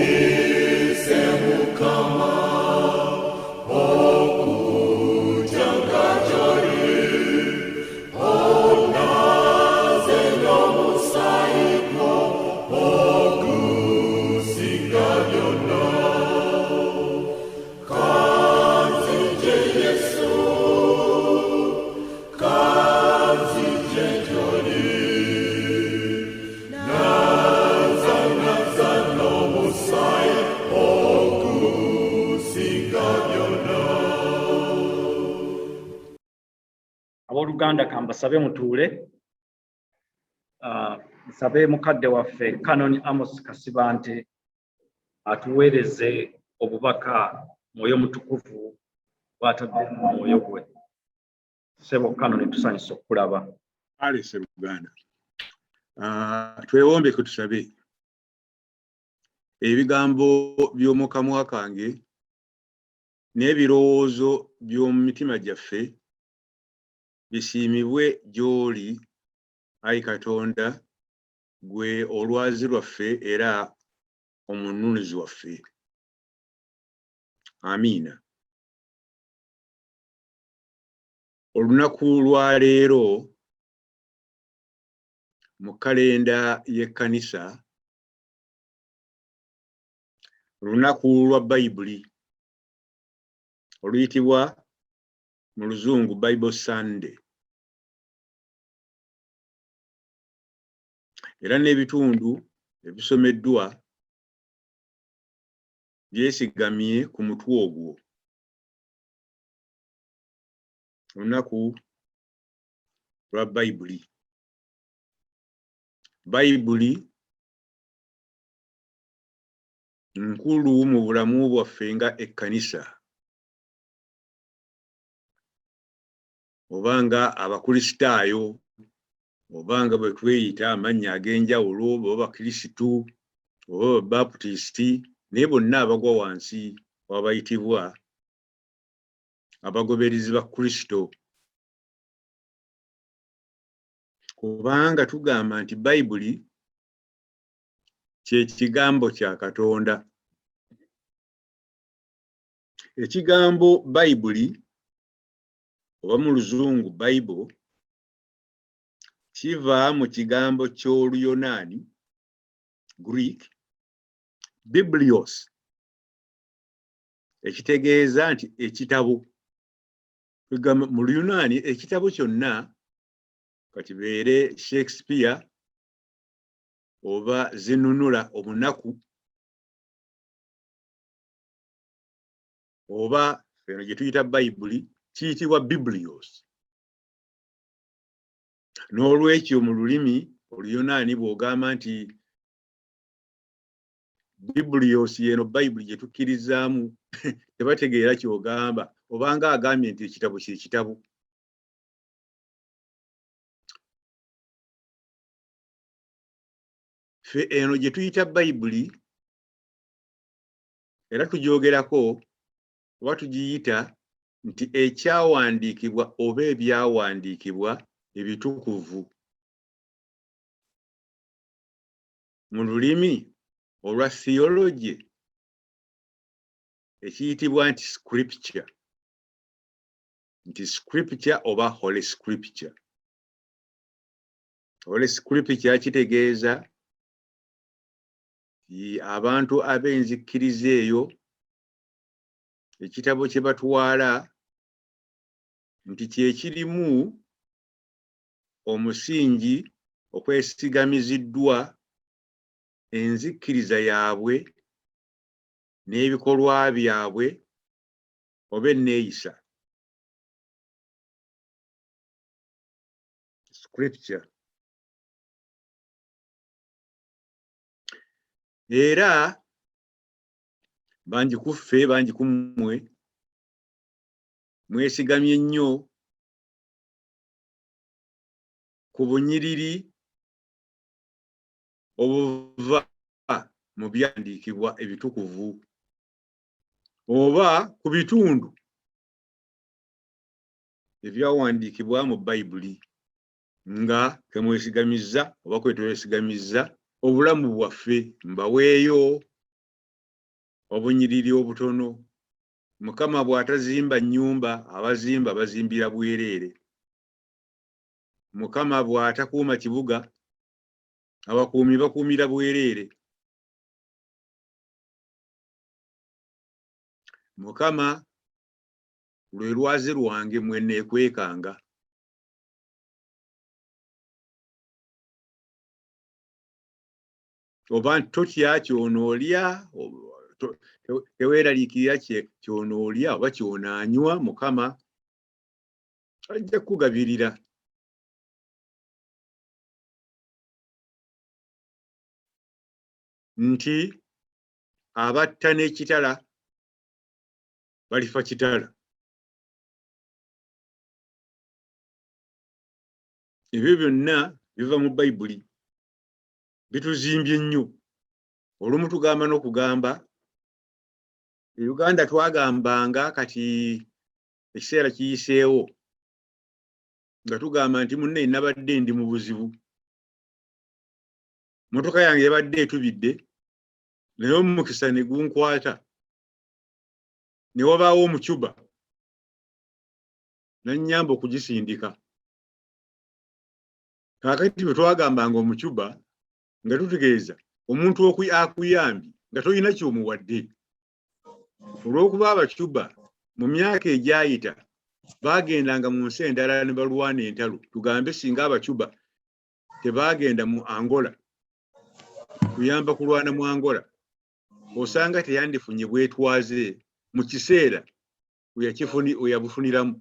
Mpise Mukama okujjanga gy'oli, onaaze n'omusaayi gwo ogusinga byonna. Ka nzije Yesu, ka nzije gy'oli, naaza naaza n'omusaayi ogusinga byonna. Abooluganda, kambasabe mutuule. Nsabe mukadde waffe Canon Amos Kasibante atuweereze obubaka Mwoyo Mutukuvu bw'atadde mu mwoyo gwe. Ssebo Canon, tusanyuse okukulaba. Kale Sseruganda, twewombeke tusabe. Ebigambo by'omu kamwa kange n'ebirowoozo by'omu mitima gyaffe bisiimibwe gy'oli, ayi Katonda, gwe olwazi lwaffe era omununuzi waffe. Amiina. Olunaku lwa leero mu kalenda y'ekkanisa lunaku lwa Bayibuli oluyitibwa mu Luzungu Bible Sunday, era n'ebitundu ebisomeddwa byesigamye ku mutwe ogwo, olunaku lwa Bayibuli. Bayibuli nkulu mu bulamu bwaffe nga ekkanisa oba nga Abakristaayo oba nga bwe tweyita amannya ag'enjawulo, oba Bakirisitu oba Babaputisiti, naye bonna abagwa wansi wabayitibwa abagoberezi ba Kristo. Kubanga tugamba nti Bayibuli kye kigambo kya Katonda. Ekigambo Bayibuli oba mu Luzungu Bible kiva mu kigambo ky'Oluyonaani, Greek, biblios, ekitegeeza nti ekitabo. Kugamba mu Luyonaani ekitabo kyonna, kakibeere Shakespeare oba Zinunula Omunaku oba eno gye tuyita Bayibuli, kiyitibwa biblios. N'olwekyo mu lulimi Oluyonaani bw'ogamba nti biblios y'eno Bayibuli gye tukkirizaamu, tebategeera ky'ogamba, obanga agambye nti ekitabo kye kitabo. Ffe eno gye tuyita Bayibuli era tugyogerako oba tugiyita nti ekyawandiikibwa oba ebyawandiikibwa ebitukuvu mu lulimi olwa theology ekiyitibwa nti scripture, nti scripture oba holy scripture. Holy scripture kitegeeza abantu ab'enzikkiriza eyo ekitabo kye batwala nti kye kirimu omusingi okwesigamiziddwa enzikkiriza yaabwe n'ebikolwa byabwe oba enneeyisa. Scripture. Era bangi ku ffe, bangi ku mmwe mwesigamye nnyo ku bunyiriri obuva mu byandiikibwa ebitukuvu oba ku bitundu ebyawandiikibwa mu Bayibuli nga kemwesigamizza oba kwetwesigamizza obulamu bwaffe. Mbaweeyo. Obunyiriri obutono. Mukama bw'atazimba nnyumba, abazimba bazimbira bwereere. Mukama bw'atakuuma kibuga, abakuumi bakuumira bwereere. Mukama lwe lwazi lwange mwe neekwekanga. Oba nti totya ky'onoolya, teweeraliikirira ky'onoolya oba ky'onaanywa, Mukama ajja kukugabirira. Nti abatta n'ekitala balifa kitala. Ebyo byonna biva mu Bayibuli, bituzimbye nnyo. Olumu tugamba n'okugamba e Uganda twagambanga, kati ekiseera kiyiseewo, nga tugamba nti munne nabadde ndi mu buzibu, motoka yange ebadde etubidde, naye omukisa ne gunkwata ne wabaawo omucuba nannyamba okugisindika. Kaakati bwe twagambanga omucuba nga tutegeeza omuntu akuyambye nga tolina ky'omuwadde. Olw'okuba abacuba mu myaka egyayita baagendanga mu nsi endala ne balwana entalo, tugambe singa abacuba tebaagenda mu Angola kuyamba kulwana mu Angola, osanga teyandifunye bwetwaze mu kiseera weyabufuniramu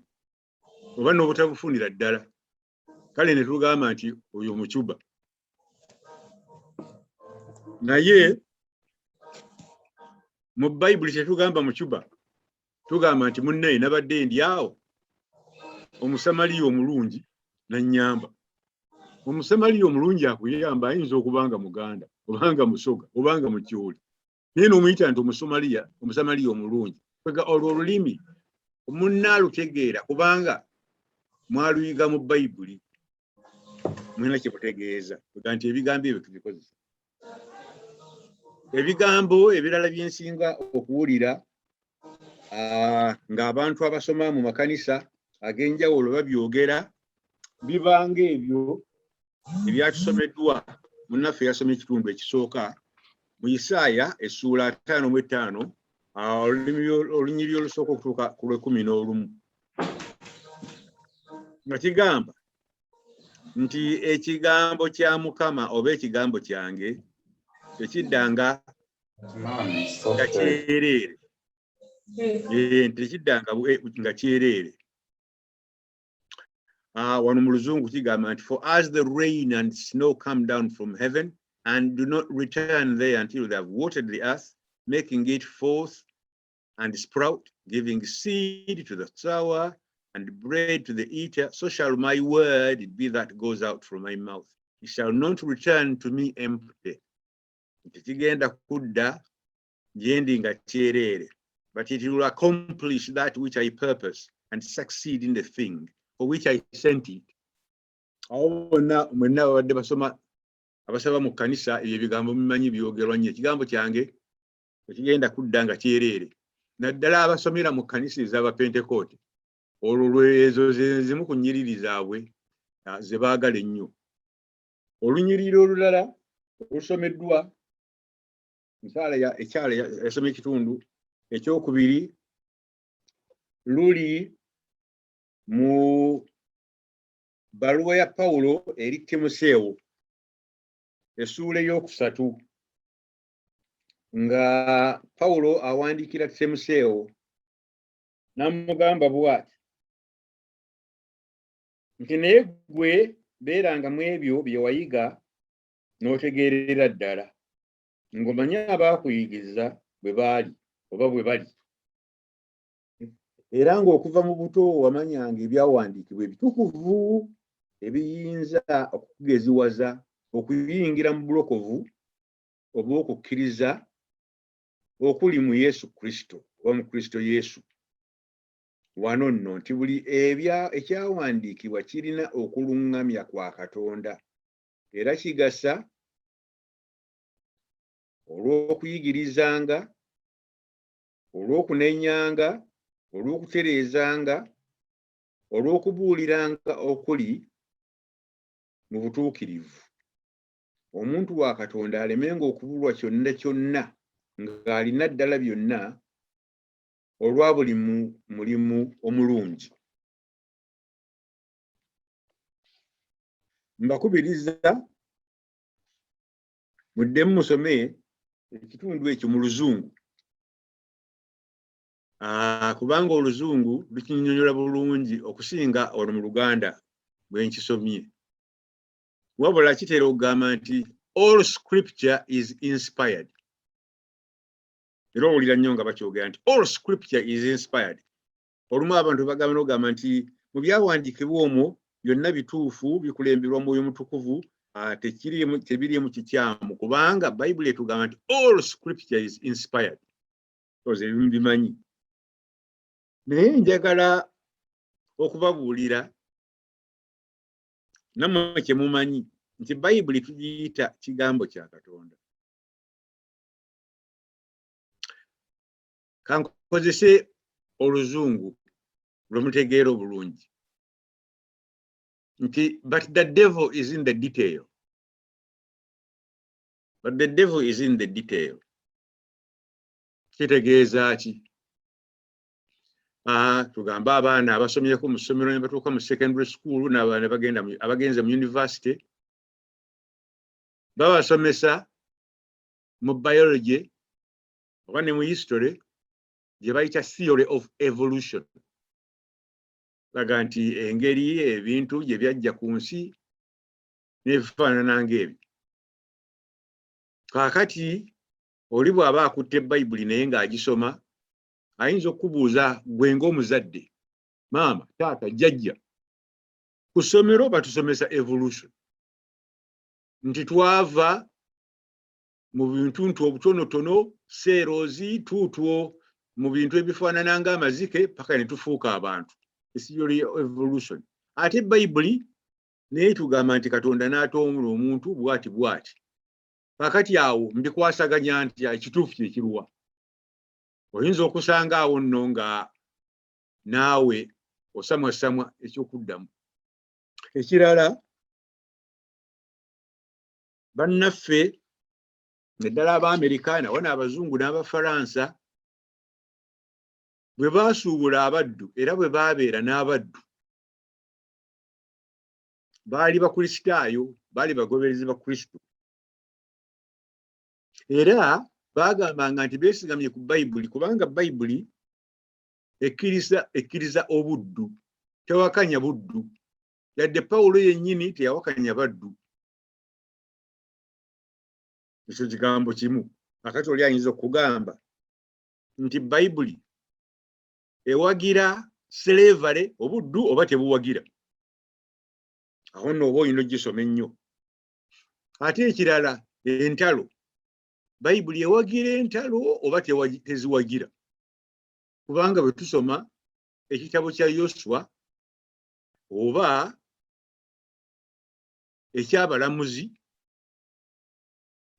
oba n'obutabufunira ddala. Kale ne tugamba nti oyo mucuba. Naye mu Bayibuli tetugamba mucuba, tugamba nti munnaye nabadde ndi awo Omusamaliya omulungi nannyamba. Omusamaliya omulungi akuyamba ayinza okuba nga Muganda obanga Musoga obanga Mukyoli, naye n'omuyita nti Omusomaliya, Omusamaliya omulungi. Kwega olwo olulimi munnaalutegeera kubanga mwaluyiga mu Bayibuli, mulina kye butegeeza. Kwega nti ebigambo ebyo tubikozesa. Ebigambo ebirala byensinga okuwulira ng'abantu abasoma mu makanisa ag'enjawulo babyogera bibanga ebyo ebyatusomeddwa munnaffe yasoma ekitundu ekisooka mu Isaaya essuula 55, olunyiriri olusooka okutuuka ku lw'ekkumi n'olumu, nga kigamba nti ekigambo kya Mukama oba ekigambo kyange tekiddanga nga kyereere, tekiddanga nga kyereere. Wano mu Luzungu kigamba nti, "For as the rain and snow come down from heaven and do not return there until they have watered the earth, making it forth and sprout, giving seed to the sower and bread to the eater, so shall my word be that goes out from my mouth. It shall not return to me empty." Tekigenda kudda gyendi nga kyereere. "But it will accomplish that which I purpose and succeed in the thing for which I sent it." Awo bonna mwenna babadde basoma abasaba mu kkanisa, ebyo ebigambo bimanyi byogerwa nnyo, ekigambo kyange tekigenda kudda nga kyereere, naddala abasomera mu kkanisa ez'Abapentekoote. Olwo ezo ze zimu ku nnyiriri zaabwe ze baagala ennyo. Olunyiriri olulala olusomeddwa mukyala ekyala yasoma ekitundu ekyokubiri luli mu bbaluwa ya Pawulo eri Timoseewo, essuula ey'okusatu, nga Pawulo awandiikira Timoseewo n'amugamba bw'ati nti, "Naye ggwe beeranga mu ebyo bye wayiga n'otegeerera ddala, ng'omanyi abaakuyigiriza bwe baali oba bwe bali, era ng'okuva mu buto wamanyanga ebyawandiikibwa ebitukuvu ebiyinza okukugeziwaza okuyingira mu bulokovu obw'okukkiriza okuli mu Yesu Kristo oba mu Kristo Yesu." Wano nno nti buli ekyawandiikibwa kirina okuluŋŋamya kwa Katonda era kigasa olw'okuyigirizanga. Olw'okunenyanga, olw'okutereezanga, olw'okubuuliranga okuli mu butuukirivu, omuntu wa Katonda alemenga okubulwa kyonna kyonna, ng'alina ddala byonna olwa buli mulimu omulungi. Mbakubiriza muddemu musome ekitundu ekyo mu Luzungu, kubanga Oluzungu lukinnyonnyola bulungi okusinga olwo mu Luganda bwe nkisomye. Wabula kitera okugamba nti all scripture is inspired, era owulira nnyo nga bakyogera nti all scripture is inspired. Olumu abantu bagamba n'ogamba nti mu byawandiikibwa omwo byonna bituufu, bikulemberwa Mwoyo Mutukuvu, tebiriimu kikyamu, kubanga Bayibuli etugamba nti all scripture is inspired. Oze ebimu bimanyi, naye njagala okubabuulira nammwe kye mumanyi nti Bayibuli tugiyita kigambo kya Katonda. Kankozese Oluzungu lwe mutegeera obulungi nti but the devil is in the detail, but the devil is in the detail. Kitegeeza ki? Tugambe abaana abasomyeko mu ssomero ne batuuka mu secondary school ne bagenda abagenze mu university, babasomesa mu biology oba ne mu history gye bayita theory of evolution, laga nti engeri ebintu gye byajja ku nsi n'ebifaanana ng'ebyo. Kaakati oli bw'aba akutte Bayibuli naye ng'agisoma, ayinza okukubuuza gwe ng'omuzadde, maama, taata, jjajja, ku ssomero batusomesa evolution nti twava mu bintuntu obutonotono, cells tuutwo, mu bintu ebifaanana ng'amazike, paka ne tufuuka abantu, theory evolution. Ate Bayibuli naye tugamba nti Katonda n'atonda omuntu bwati bwati. Kakati awo mbikwasaganya nti ekituufu kyekiruwa? Oyinza okusanga awo nno nga naawe osamwasamwa ekyokuddamu. Ekirala, bannaffe naddala Abaamerika nawo n'Abazungu n'Abafaransa bwe baasuubula abaddu era bwe baabeera n'abaddu, baali Bakristaayo, baali bagoberezi ba Kristo, era baagambanga nti beesigamye ku Bayibuli, kubanga Bayibuli ekkiriza obuddu, tewakanya buddu, yadde Pawulo yennyini teyawakanya baddu. Ekyo kigambo kimu. Akati oli ayinza okugamba nti Bayibuli ewagira slavery, obuddu, oba tebuwagira? Awo nno oba olina ogisoma ennyo. Ate ekirala, entalo. Bayibuli ewagira entalo oba teziwagira? Kubanga bwe tusoma ekitabo kya Yoswa oba eky'Abalamuzi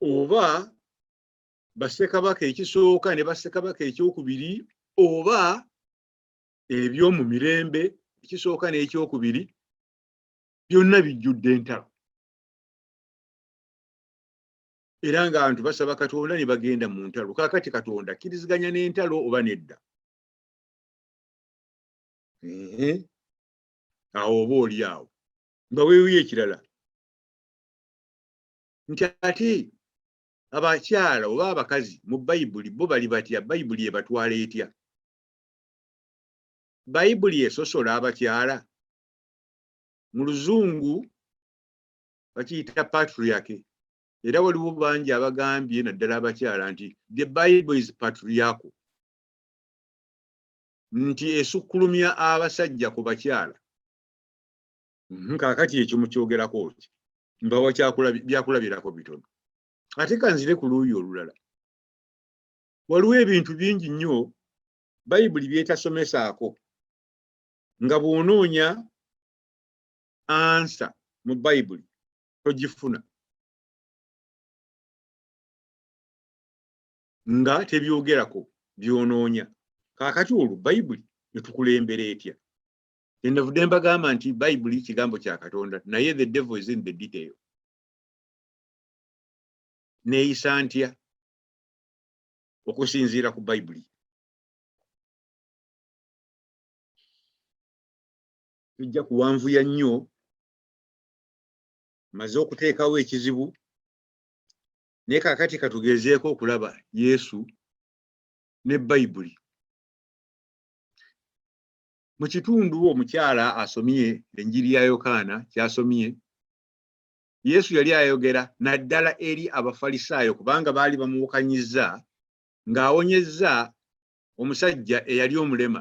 oba Bassekabaka ekisooka ne Bassekabaka ekyokubiri oba Ebyomu Mirembe ekisooka n'ekyokubiri, byonna bijjudde entalo, era nga abantu basaba Katonda ne bagenda mu ntalo. Kaakati Katonda akkiriziganya n'entalo oba nedda? Awo oba oli awo mbaweeyo ekirala nti ate abakyala oba abakazi mu Bayibuli bo bali batya? Bayibuli ebatwala etya? Bayibuli esosola abakyala? Mu Luzungu bakiyita patriarchy, era waliwo bangi abagambye, naddala abakyala, nti the Bible is patriarchal, nti esukkulumya abasajja ku bakyala. Kaakati ekyo mukyogerako ki? Mbawa byakulabirako bitono. Ate kanzire ku luuyi olulala, waliwo ebintu bingi nnyo Bayibuli byetasomesaako, nga bw'onoonya answer mu Bayibuli togifuna, nga tebyogerako. By'onoonya. Kaakati olwo Bayibuli netukulembera etya? Kyenavudde mbagamba nti Bayibuli kigambo kya Katonda, naye the devil is in the detail. Neeyisa ntya okusinziira ku Bayibuli? Tujja kuwanvuya nnyo, maze okuteekawo ekizibu, naye kaakati katugezeeko okulaba Yesu ne Bayibuli. Mu kitundu omukyala asomye enjiri ya Yokaana kyasomye, Yesu yali ayogera naddala eri Abafalisaayo kubanga baali bamuwakanyizza ng'awonyezza omusajja eyali omulema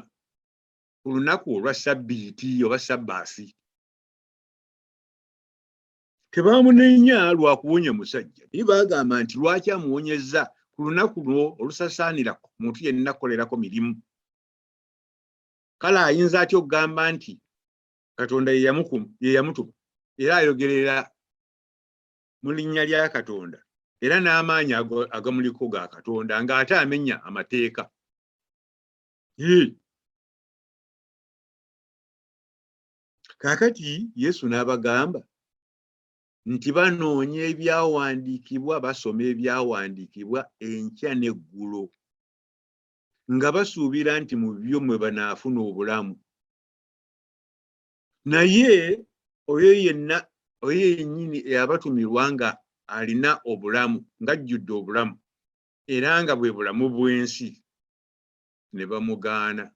ku lunaku olwa Ssabbiiti oba Ssabbaasi. Tebaamunenya lwa kuwonya musajja, naye baagamba nti lwaki amuwonyezza ku lunaku lwo olusasaanira muntu yenna kukolerako mirimu. Kale ayinza atya okugamba nti Katonda ye yamutuma, era ayogerera mu linnya lya Katonda era n'amaanyi agamuliko ga Katonda, ng'ate amenya amateeka? Kaakati Yesu n'abagamba nti banoonya ebyawandiikibwa, basoma ebyawandiikibwa enkya n'eggulo, nga basuubira nti mu byo mwe banaafuna obulamu. Naye oyo yenna, oyo yennyini eyabatumirwa nga alina obulamu, ng'ajjudde obulamu, era nga bwe bulamu bw'ensi, ne bamugaana.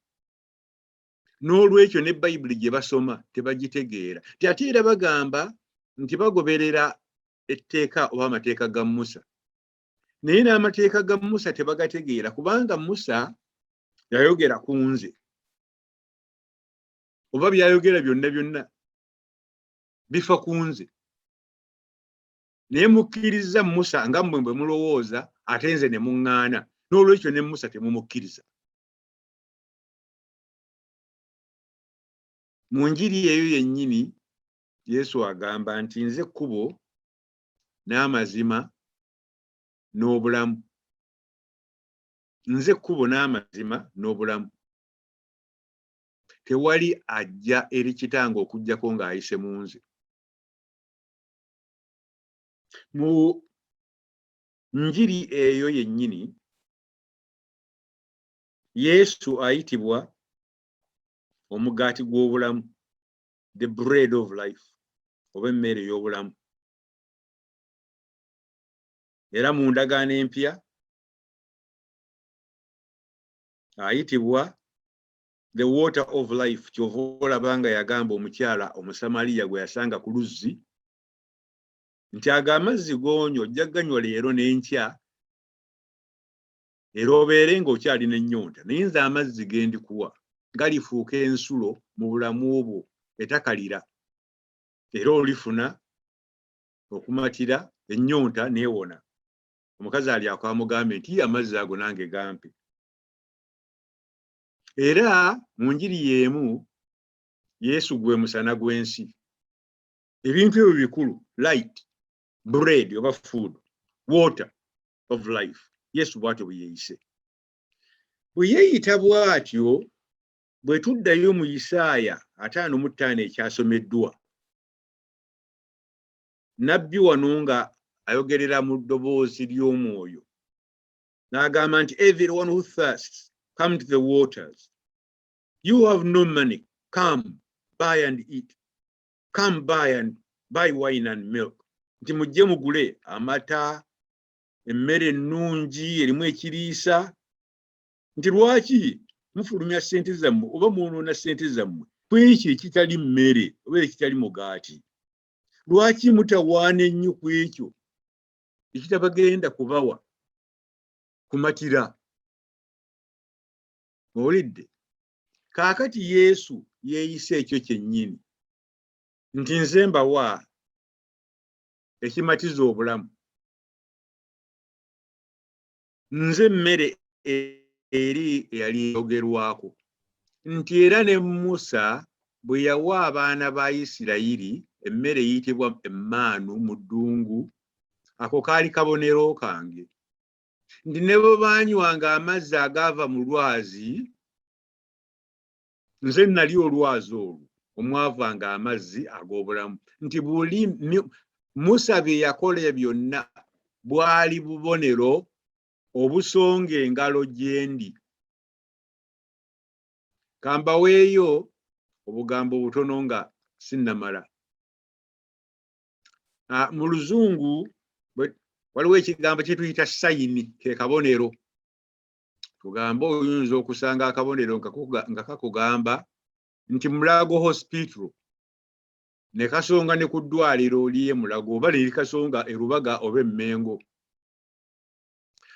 N'olwekyo ne Bayibuli gye basoma tebagitegeera. Nti ate era bagamba nti bagoberera etteeka oba amateeka ga Musa, naye n'amateeka ga Musa tebagategeera, kubanga Musa yayogera ku nze, oba byayogera byonna byonna bifa ku nze, naye mukkiriza Musa nga mmwe bwe mulowooza, ate nze ne muŋŋaana. N'olwekyo ne Musa temumukkiriza. Mu njiri eyo yennyini Yesu agamba nti nze kkubo n'amazima n'obulamu. Nze kkubo n'amazima n'obulamu. Tewali ajja eri Kitange okuggyako ng'ayise mu nze. Mu njiri eyo yennyini Yesu ayitibwa omugaati gw'obulamu, the bread of life, oba emmere ey'obulamu. Era mu ndagaano empya ayitibwa the water of life. Kyova olaba nga yagamba omukyala Omusamaliya gwe yasanga ku luzzi nti ago amazzi goonywa ojja ganywa leero n'enkya, era obeere ng'okyalina ennyonta, naye nze amazzi ge ndikuwa galifuuka ensulo mu bulamu bwo etakalira, era olifuna okumatira ennyonta n'ewona. Omukazi alyoka amugambe nti amazzi ago nange gampe. Era mu njiri y'emu Yesu gwe musana gw'ensi. Ebintu ebyo bikulu, light, bread oba food, water of life. Yesu bw'atyo bwe yeeyise. Bwe yeeyita bw'atyo, bwe tuddayo mu Isaaya 55 ekyasomeddwa, nabbi wano nga ayogerera mu ddoboozi ly'omwoyo n'agamba nti everyone who thirsts, come to the waters. You have no money, come buy and eat. Come buy and buy wine and milk. Nti mujje mugule amata, emmere ennungi erimu ekiriisa. Nti lwaki mufulumya ssente zammwe oba mwonoona ssente zammwe ku ekyo ekitali mmere oba ekitali mugaati? Lwaki mutawaana ennyo ku ekyo ekitabagenda kubawa kumatira? Owulidde? Kaakati Yesu yeeyise ekyo kyennyini nti nze mbawa ekimatiza obulamu, nze mmere eri eyali eyogerwako, nti era ne Musa bwe yawa abaana ba Isirayiri emmere eyitibwa emmaanu mu ddungu, ako kaali kabonero kange. Nti ne bwe baanywanga amazzi agaava mu lwazi, nze nali olwazi olwo omwavanga amazzi ag'obulamu. Nti buli Musa bye yakola byonna bwali bubonero obusonga engalo gye ndi. Kambaweeyo obugambo butono nga sinnamala. Mu Luzungu waliwo ekigambo kye tuyita sign, ke kabonero. Tugambe oyinza okusanga akabonero nga kakugamba nti Mulago Hospital, ne kasonga ne ku ddwaliro ly'e Mulago, oba ne likasonga e Rubaga oba Emmengo.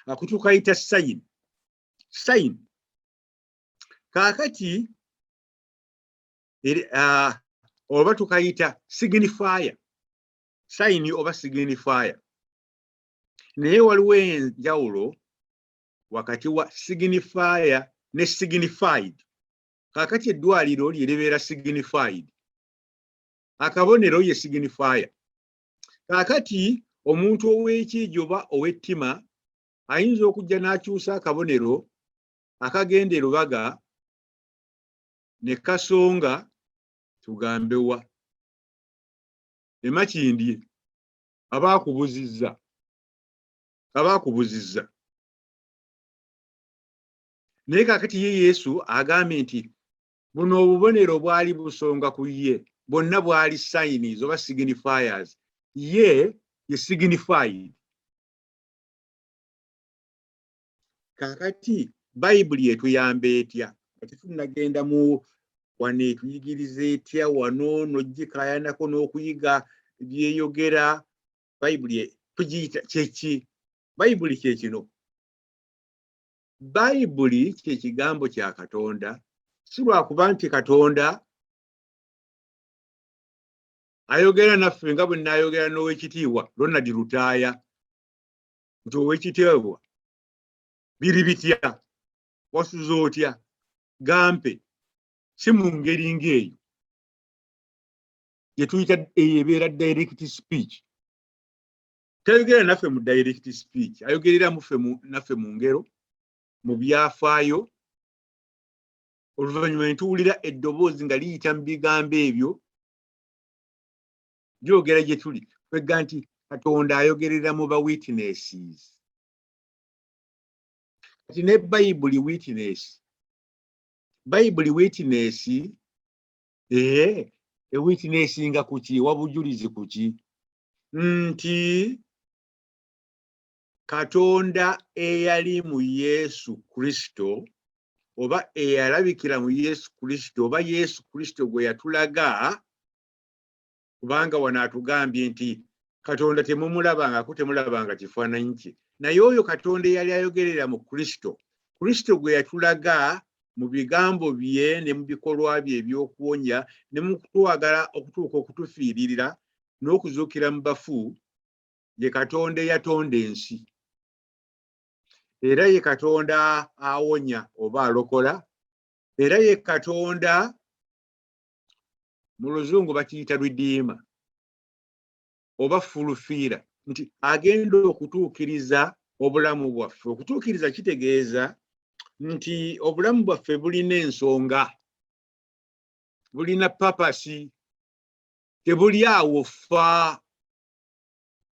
Ako tukayita sign. Sign kaakati oba tukayita signifier, sign oba signifier. Naye waliwo enjawulo wakati wa signifier ne signified. Kaakati eddwaliro lye libeera signified, akabonero ye signifier. Kaakati omuntu ow'ekiiji oba ow'ettima ayinza okujja n'akyusa akabonero akagenda e Rubaga ne kasonga, tugambe wa, e Makindye, aba akubuzizza, aba akubuzizza. Naye kaakati ye Yesu agambye nti buno obubonero bwali busonga ku ye, bwonna bwali signs oba signifiers, ye ye signified. Kaakati Bayibuli etuyamba etya nga tetunnagenda mu wano? Etuyigiriza etya wano n'ogikaayanako n'okuyiga byeyogera? Bayibuli tugiyita kyeki? Bayibuli kye kino. Bayibuli kye kigambo kya Katonda, si lwakuba nti Katonda ayogera naffe nga bwe nnaayogera n'Owekitiibwa Ronald Lutaaya nti, "Owekitiibwa, biri bitya? Wasuze otya? Gampe." Si mu ngeri ng'eyo gye tuyita eyo ebeera direct speech. Tayogera naffe mu direct speech, ayogerera muffe naffe mu ngero, mu byafaayo. Oluvannyuma ne tuwulira eddoboozi nga liyita mu bigambo ebyo lyogera gye tuli. Kwegga nti Katonda ayogerera mu ba witnesses. Kati ne Bayibuli witness, Bayibuli witness, ee, ewitnessinga kuki? Wabujulizi kuki nti Katonda eyali mu Yesu Kristo, oba eyalabikira mu Yesu Kristo, oba Yesu Kristo gwe yatulaga? Kubanga wano atugambye nti Katonda temumulabangako, temulabanga kifaananyi kye, naye oyo Katonda eyali ayogerera mu Kristo, Kristo gwe yatulaga mu bigambo bye ne mu bikolwa bye ebyokuwonya ne mu kutwagala okutuuka okutufiiririra n'okuzuukira mu bafu, ye Katonda eyatonda ensi, era ye Katonda awonya oba alokola, era ye Katonda, mu Luzungu bakiyita redeemer oba fulfiller, nti agenda okutuukiriza obulamu bwaffe. Okutuukiriza kitegeeza nti obulamu bwaffe bulina ensonga, bulina purpose, tebuli awo fa,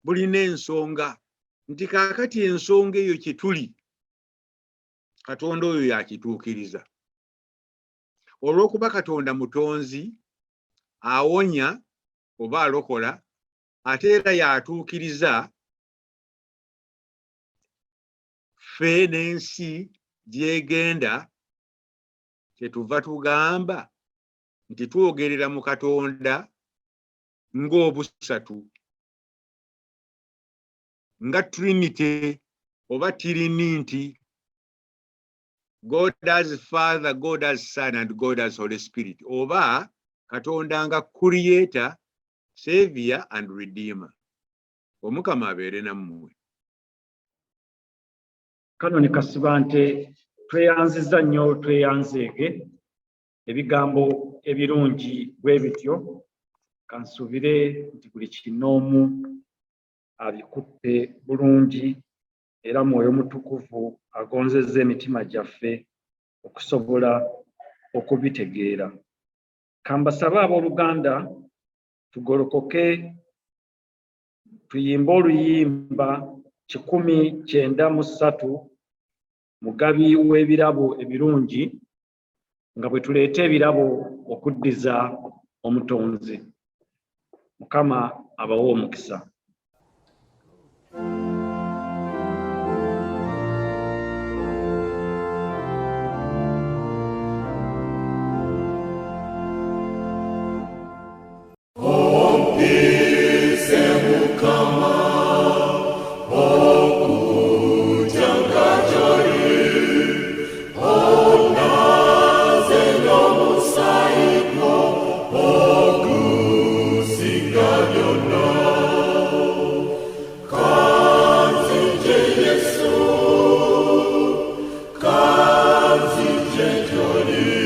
bulina ensonga. Nti kaakati ensonga eyo kye tuli, Katonda oyo yakituukiriza. Olw'okuba Katonda mutonzi, awonya oba alokola, ate era yatuukiriza ffe n'ensi gyegenda, kyetuva tugamba nti twogerera mu Katonda ng'obusatu, nga Trinity oba Tiriniti, God as Father, God as Son and God as Holy Spirit, oba Katonda nga Creator, Savior and Redeemer. Omukama abeere nammwe. Kanoni Kasibante, tweyanziza nnyo, tweyanzeege ebigambo ebirungi bwe bityo. Kansuubire nti buli kinoomu abikutte bulungi. Era Mwoyo Mutukuvu agonzezza emitima gyaffe okusobola okubitegeera. Kambasabe abooluganda tugolokoke tuyimbe oluyimba 193, Mugabi w'ebirabo ebirungi, nga bwe tuleeta ebirabo okuddiza Omutonzi. Mukama abawe omukisa. Ompise Mukama okujanga gy'oli, onaze n'omusaayi gwo ogusinga byonna. Kanzije Yesu, kanzije gy'oli.